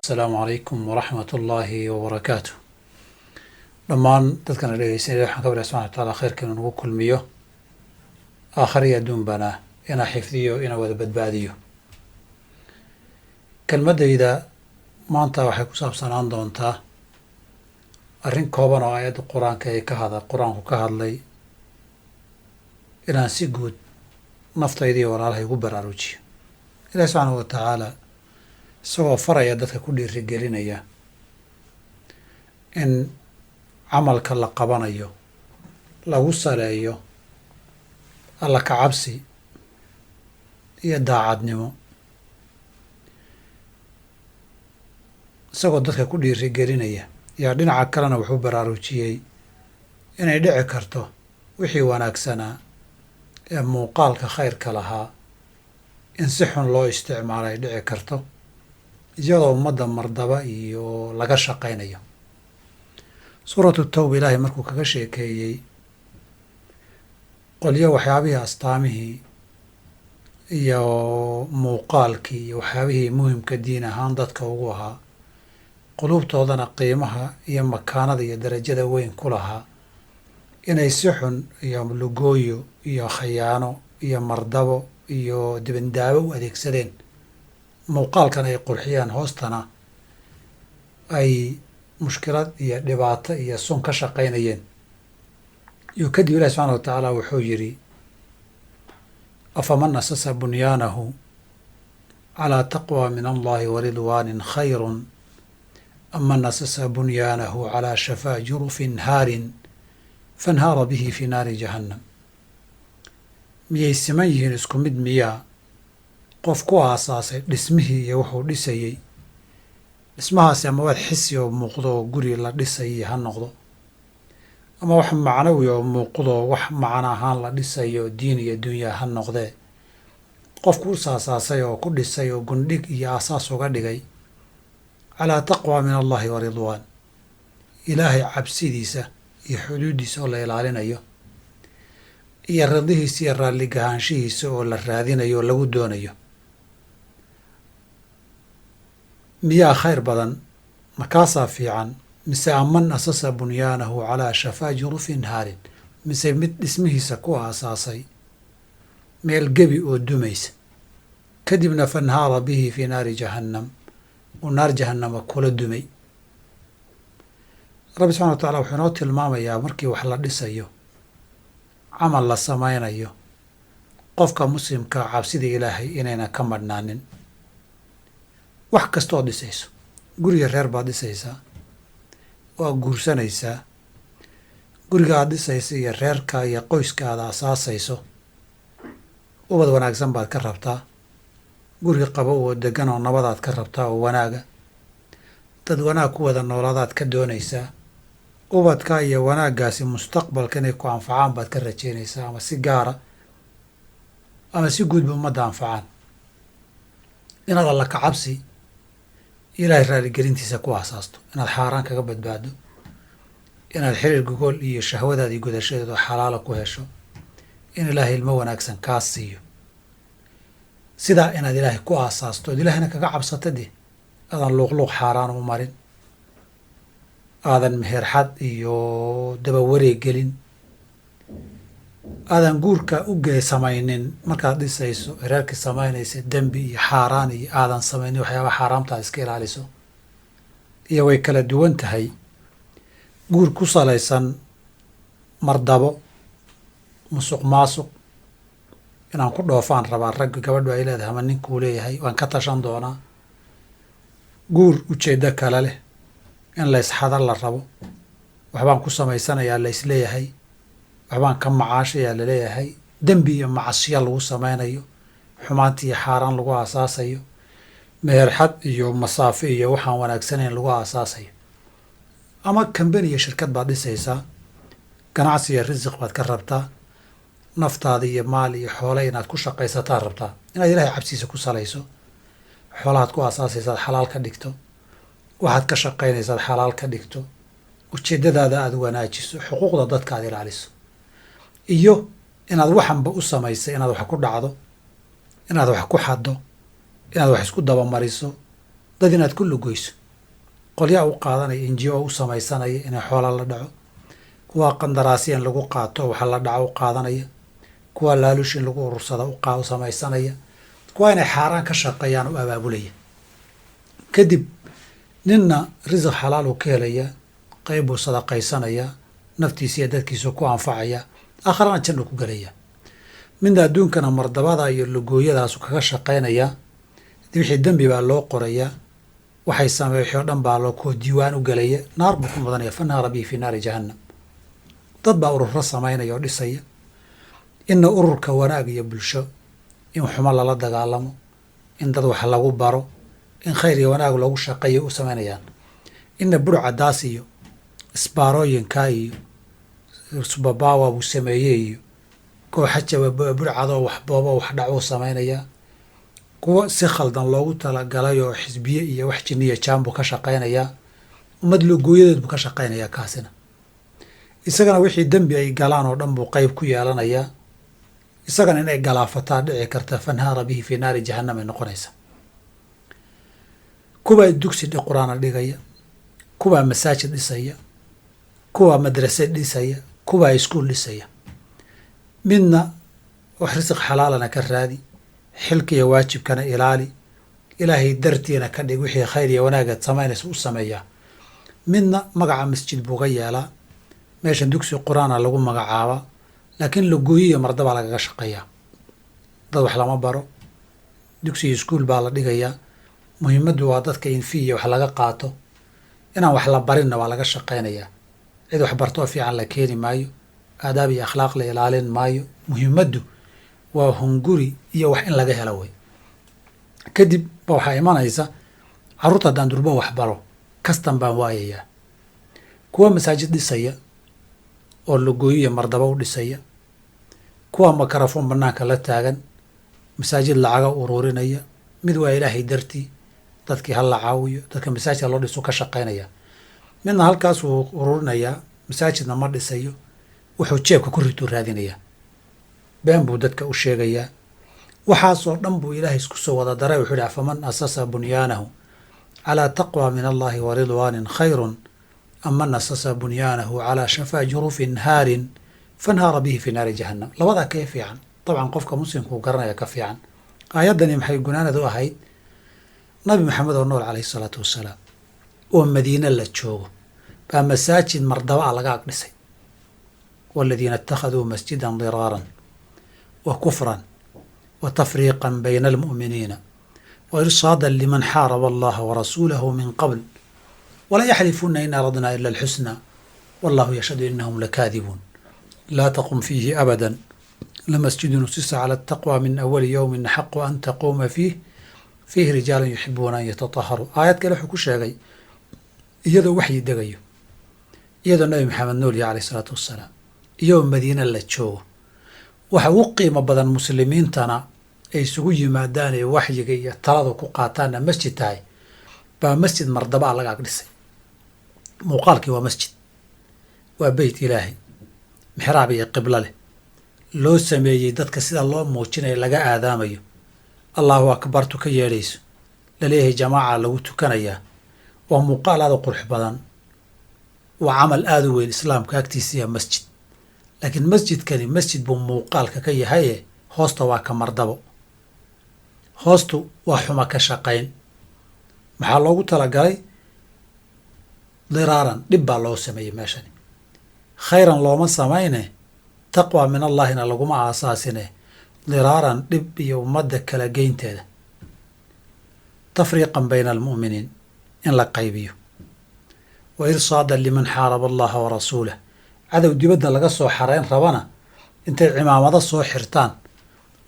Asalaamu calaykum waraxmat ullaahi wabarakaatu. Dhammaan dadkana dhegeysanaya, waxaan ka barya subxana wa taala khayrka inuu nagu kulmiyo, aakhariyo adduunbana ina xifdiyo, ina wada badbaadiyo. Kelmaddayda maanta waxay ku saabsanaan doontaa arrin kooban oo aayadda Qur-aanka ay ka hada Qur-aanku ka hadlay, inaan si guud naftayda iyo walaalaha igu baraarujiyo. Ilahi subxaana wa tacaala isagoo faraya, dadka ku dhiirigelinaya in camalka la qabanayo lagu saleeyo Alla ka cabsi iyo daacadnimo, isagoo dadka ku dhiirigelinaya, yaa dhinaca kalena wuxuu baraarujiyey inay dhici karto wixii wanaagsanaa ee muuqaalka khayrka lahaa in si xun loo isticmaalo ay dhici karto, iyadoo ummadda mardaba iyo laga shaqaynayo. Suuratu Tawba Ilaahay markuu kaga sheekeeyey qolyo waxyaabihii astaamihii iyo muuqaalkii iyo waxyaabihii muhimka diin ahaan dadka ugu ahaa, quluubtoodana qiimaha iyo makaanada iyo darajada weyn ku lahaa, inay si xun iyo lugooyo iyo khayaano iyo mardabo iyo dibindaabo u adeegsadeen, muuqaalkan ay qurxiyaan, hoostana ay mushkilad iyo dhibaato iyo sun ka shaqaynayeen, yuu kadib Ilahi subxana wa tacaala wuxuu yidhi: "Afaman asasa bunyaanahu calaa taqwa min Allahi wa ridwaanin khayrun am man asasa bunyaanahu calaa shafaa jurufin haarin fanhaara bihi fi naari jahannam?" Miyay siman yihiin? Isku mid miyaa qof ku aasaasay dhismihii iyo wuxuu dhisayey, dhismahaasi ama waad xisi oo muuqdo oo guri la dhisayay ha noqdo, ama wax macnawi oo muuqdo, wax macno ahaan la dhisayo, diin iyo dunya ha noqdee, qofku u saasaasay oo ku dhisay oo gundhig iyo aasaas uga dhigay calaa taqwa min Allahi wa ridwaan, Ilaahay cabsidiisa iyo xuduuddiisa oo la ilaalinayo iyo ridihiisa iyo raalligahaanshihiisa oo la raadinayo oo lagu doonayo, miyaa khayr badan? Makaasaa fiican, mise aman asasa bunyaanahu calaa shafaa jurufin haarin, mise mid dhismihiisa ku aasaasay meel gebi oo dumaysa, kadibna fanhaara bihi fii naari jahannam, uu naar jahannama kula dumay? Rabbi subxana wa tacala wuxuu inoo tilmaamayaa markii wax la dhisayo, camal la samaynayo, qofka muslimkaa cabsida Ilaahay inayna ka madhnaanin. Wax kastood dhisayso, guriga reer baad dhisaysaa, waa guursanaysaa, guriga aad dhisaysa iyo reerka iyo qoyska aad asaasayso, ubad wanaagsan baad ka rabtaa, guri qabo oo degan oo nabadaad ka rabtaa oo wanaaga, dad wanaag ku wada noolaadaad ka doonaysaa. Ubadka iyo wanaaggaasi mustaqbalka inay ku anfacaan baad ka rajaynaysaa, ama si gaara ama si guudba ummadda anfacaan. Inaad Alla ka cabsi, Ilaahay raaligelintiisa ku aasaasto, inaad xaaraan kaga badbaado, inaad xiriir gogol iyo shahwadaadii gudashadeed oo xalaala ku hesho, in Ilaahay ilmo wanaagsan kaa siiyo, sidaa inaad Ilaahay ku aasaasto ood Ilaahayna kaga cabsato dee, aadan luuqluuq xaaraan u marin, aadan meherxad iyo dabawareeg gelin, aadan guurka u gee samaynin markaad dhisayso reerkii samaynaysa dembi iyo xaaraan iyo aadan samaynin waxyaabaha xaaraamta iska ilaaliso. Iyo way kala duwan tahay guur ku salaysan mardabo, musuq maasuq, inaan ku dhoofaan rabaa ragga gabadhu ay leedahay ama ninkuu leeyahay, waan ka tashan doonaa, guur ujeeddo kale leh, in la isxada la rabo, waxbaan ku samaysanayaa la isleeyahay, waxbaan ka macaashayaa laleeyahay, dembi iyo macsiya lagu samaynayo, xumaanta iyo xaaraan lagu aasaasayo, meherxad iyo masaafo iyo waxaan wanaagsanayn lagu aasaasayo. Ama kambani iyo shirkad baad dhisaysaa, ganacsi iyo risiq baad ka rabtaa, naftaada iyo maal iyo xoole inaad ku shaqaysataa rabtaa, inaad Ilahay cabsiisa ku salayso, xoolahaad ku aasaasaysaad xalaal ka dhigto, waxaad ka shaqaynaysaad xalaal ka dhigto, ujeeddadaada aada wanaajiso, xuquuqda dadka aad ilaaliso, iyo inaad waxanba u samaysay inaad wax ku dhacdo, inaad wax ku xaddo, inaad wax isku dabamariso, Dad inaad ku lugoyso, qolyaa u qaadanaya NGO u samaysanaya inay xoola la dhaco, kuwaa qandaraasya in lagu qaato waxa la dhaco u qaadanaya, kuwaa laalush in lagu urursada u samaysanaya, kuwaa inay xaaraan ka shaqeeyaan u abaabulaya. Kadib ninna risiq xalaal uu ka helayaa, qayb buu sadaqaysanayaa, naftiisa iyo dadkiisu ku anfacayaa, aakharana jannu ku gelayaa. Midna adduunkana mardabada iyo lugooyadaasu kaga shaqaynayaa, wixii dembi baa loo qorayaa, waxay sameey wixii o dhan baa loo koo diiwaan u gelaya, naar buu ku mudanaya, fanhaara bihi fii naari jahannam. Dad baa ururo samaynaya oo dhisaya, inna ururka wanaag iyo bulsho, in xumo lala dagaalamo, in dad wax lagu baro, in khayr iyo wanaag loogu shaqeeyo u samaynayaan. Inna burcadaas iyo isbaarooyinkaa iyo subabawa buu sameeyey iyo kooxa burcadoo waxboobo wax dhacuu samaynayaa, kuwa si khaldan loogu talagalay oo xisbiye iyo wax jiniya jaan buu ka shaqaynayaa, ummad logooyadeed buu ka shaqaynayaa. Kaasina isagana wixii dembi ay galaan oo dhan buu qayb ku yeelanayaa, isagana inay galaafataa dhici karta, fanhaara bihi fii naari jahannam ay noqonaysa. Kuwaa dugsi qur-aana dhigaya, kuwaa masaajid dhisaya, kuwaa madrase dhisaya, kuwaa iskuul dhisaya. Midna wax risiq xalaalana ka raadi, xilka iyo waajibkana ilaali, ilaahay dartiina ka dhig, wixii khayr iyo wanaagaad samaynaysa u sameeyaa. Midna magaca masjid buu ga yeelaa, meeshan dugsi qur-aana lagu magacaabaa, laakiin lagooyo iyo mardabaa lagaga shaqeeyaa. Dad wax lama baro, dugsi iyo iskuul baa la dhigayaa. Muhiimaddu waa dadka in fi iyo wax laga qaato, inaan wax la barinna waa laga shaqaynayaa. Cid wax bartoo fiican la keeni maayo, aadaab iyo akhlaaq la ilaalin maayo. Muhiimaddu waa hunguri iyo wax in laga helo wey. Kadib ba waxaa imanaysa, carruurta haddaan durbo wax baro kastan baan waayayaa. Kuwa masaajid dhisaya oo lagooyo iyo mardaba u dhisaya, kuwa makarafoon banaanka la taagan masaajid lacaga ururinaya, mid waa ilaahay dartii, dadkii ha la caawiyo, dadka masaajidka loo dhisu ka shaqaynaya. Midna halkaas wuu ururinayaa, masaajidna ma dhisayo, wuxuu jeebka ku rituu raadinayaa, been buu dadka u sheegayaa. Waxaasoo dhan buu ilaahay isku soo wada daray. Wuxuu yihi, afaman asasa bunyaanahu calaa taqwa min allahi wa ridwaanin khayrun am man asasa bunyaanahu calaa shafaa jurufin haarin fanhaara bihi fii naari jahannam. Labadaa kee fiican? Dabcan qofka muslimkuu garanaya ka fiican. Aayaddani maxay gunaanad u ahayd? Nabi Maxamed oo nool calayhi salaatu wasalaam oo Madiine la joogo baa masaajid mardaba a laga ag dhisay. Waladiina ittakhaduu masjidan diraaran wa kufran wa tafriiqan bayna almu'miniina wa irsaadan liman xaaraba allaha warasuulahu min qabl wala yaxlifuuna in aradnaa ila alxusna wallahu yashhadu inahum lakaadibuun. Laa taqum fiihi abada lamasjidun usisa cala altaqwa min awali yowmin axaqu an taquuma fiih fiihi rijaalun yuxibuuna an yatataharuu. Aayad kale wuxuu ku sheegay iyadoo waxyi degayo, iyadoo Nabi Maxamed nool yahay calayh isalaatu wassalaam, iyadoo Madiine la joogo, waxa ugu qiimo badan muslimiintana ay isugu yimaadaan ee waxyiga iyo talada ku qaataanna masjid tahay, baa masjid mardaba a laga ag dhisay. Muuqaalkii waa masjid, waa beyt ilaahay, mixraab iyo qiblo leh, loo sameeyey dadka sida loo muujinayo laga aadaamayo, allahu akbartu ka yeedhayso, laleeyahay jamaaca lagu tukanayaa. Waa muuqaal aada u qurux badan, waa camal aada u weyn islaamka agtiisa iyo masjid. Laakiin masjidkani masjid buu muuqaalka ka yahaye, hoosta waa ka mardabo, hoostu waa xuma ka shaqayn. Maxaa loogu talagalay? Diraaran, dhib baa loo sameeyey meeshani, khayran looma samayne, taqwa min allaahina laguma aasaasine, diraaran dhib iyo ummadda kala geynteeda, tafriiqan bayna almu'miniin in la qaybiyo, wa irsaadan liman xaaraba allaha wa rasuulah. Cadow dibadda laga soo xareyn rabana intay cimaamado soo xirtaan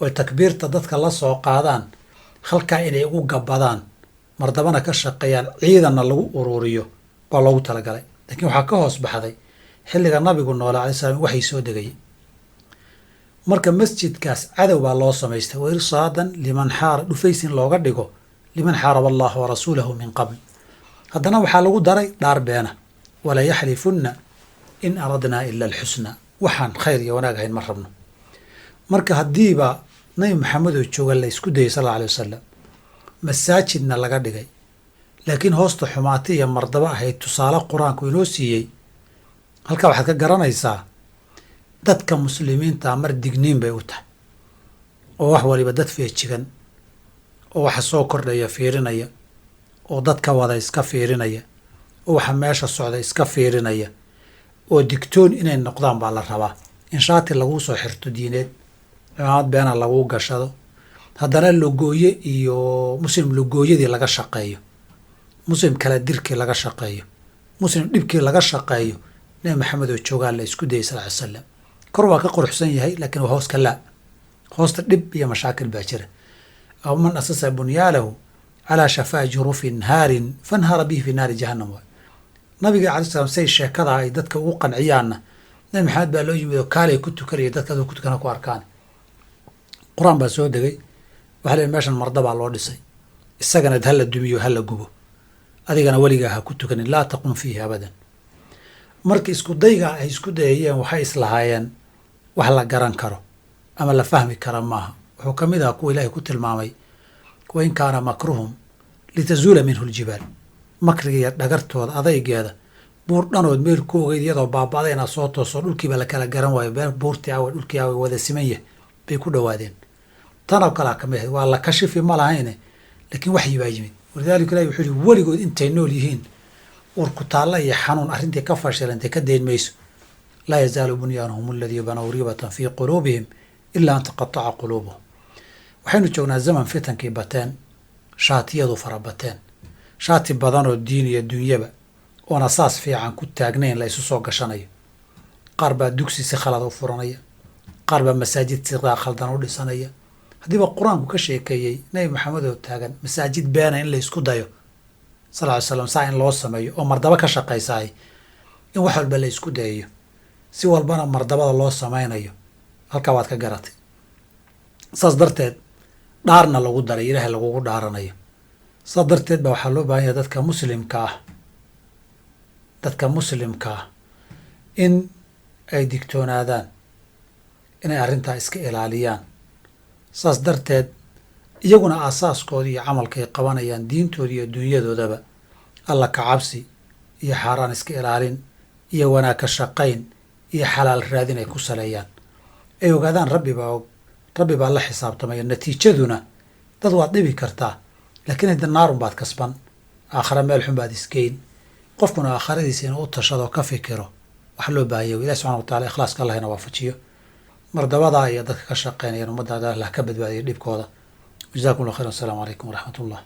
oy takbiirta dadka la soo qaadaan, halkaa inay ugu gabbadaan, mardabana ka shaqeeyaan, ciidanna lagu uruuriyo baa loogu talagalay. Laakiin waxaa ka hoos baxday xilliga nabigu noolaa alai slam waxay soo degayay. Marka masjidkaas cadow baa loo samaystay, wa irsaadan liman xaara, dhufays in looga dhigo liman xaaraba allaha wa rasuulahu min qabl. Haddana waxaa lagu daray dhaar beena, wala yaxlifunna in aradnaa ila alxusna, waxaan khayr iyo wanaag ahayn ma rabno. Marka haddiiba Nabi Maxamed oo jooga la isku dayay sal alla alay wasalam, masaajidna laga dhigay, Laakiin hoosta xumaati iyo mardaba ahayd tusaale qur-aanku inoo siiyey. Halkaa waxaad ka garanaysaa dadka muslimiinta mar digniin bay u tahay, oo wax waliba dad feejigan oo waxa soo kordhaya fiirinaya, oo dadka wada iska fiirinaya, oo waxa meesha socda iska fiirinaya, oo digtoon inay noqdaan baa la rabaa. In shaati laguu soo xirto diineed, cimaamad beena laguu gashado, haddana logooye iyo muslim logooyadii laga shaqeeyo, muslim kala dirkii laga shaqeeyo, muslim dhibkii laga shaqeeyo. Nebi Maxamed oo joogaa la isku dayay sal ly slam. Kor waa ka quruxsan yahay, laakiin waa hoos ka laa, hoosta dhib iyo mashaakil baa jira. Aw man asasa bunyaalahu calaa shafaa jurufin haarin fanhara bihi fi naari jahannam. Waay nabiga alai slam say sheekada ay dadka ugu qanciyaanna, Nebi Maxamed baa loo yimid oo kaalay ku tukanaya, dadka aduu ku tukana ku arkaan. Qur-aan baa soo degay, waxaa la meeshan marda baa loo dhisay, isagana hala dumiyo hala gubo, adigana weligaa ha ku tukanin, laa taqum fiihi abadan. Marka isku dayga ay isku dayayeen waxay islahaayeen wax la garan karo ama la fahmi kara maaha. Wuxuu ka mid ahaa kuwa ilaahay ku tilmaamay wain kaana makruhum litazuula minhu ljibaal, makriga iyo dhagartooda adaygeeda buur dhanood meel ku ogeyd iyadoo baaba'da inaad soo tooso dhulkiiba la kala garan waayo, meel buurtii awe dhulkii awe wada siman yahay bay ku dhowaadeen. Tanoo kalea ka mid ahayd, waa la kashifi ma lahayne, laakiin waxyi baa yimid. Walidaalika ilahi wuxuu yihi weligood intay nool yihiin urkutaalla iyo xanuun arrintii ka fashilantay ka dayn mayso. Laa yazaalu bunyaanuhum aladii banow riibatan fii quluubihim ilaa an taqataca quluubuhum. Waxaynu joognaa zaman fitankii bateen, shaatiyadu fara bateen, shaati badanoo diin iyo dunyaba oon asaas fiican ku taagnayn la isu soo gashanayo. Qaar baa dugsi si khalada u furanaya, qaar baa masaajid sidaa khaldan u dhisanaya. Haddiiba qur-aanku ka sheekeeyey Nebi Maxamed oo taagan masaajid beena in la isku dayo sal ly slam, saa in loo sameeyo oo mardaba ka shaqaysaay, in wax walba la isku dayayo, si walbana mardabada loo samaynayo, halkaa waad ka garatay. Saas darteed dhaarna lagu daray, ilaahay lagugu dhaaranayo. Saas darteed baa waxaa loo baahan yahay dadka muslimka ah in ay digtoonaadaan, inay arrintaa iska ilaaliyaan. Saas darteed iyaguna aasaaskooda iyo camalkay qabanayaan, diintooda iyo dunyadoodaba, alla ka cabsi iyo xaaraan iska ilaalin iyo wanaag ka shaqayn iyo xalaal raadin ay ku saleeyaan, ay ogaadaan rabbi baa og, rabbi baa la xisaabtamaya. Natiijaduna dad waad dhibi kartaa, laakiin hadda naarun baad kasban, aakhare meel xun baad isgeyn. Qofkuna aakhiradiisa inuu u tashado ka fikiro wax loo baahanya. Ilahi subxana wa tacala ikhlaaska allahina waafajiyo. Mardabadaa iyo dadka ka shaqeynayaan ummadda Allah ka badbaadiyo dhibkooda. Jazakum allah khayr. Assalaamu calaykum waraxmat ullah.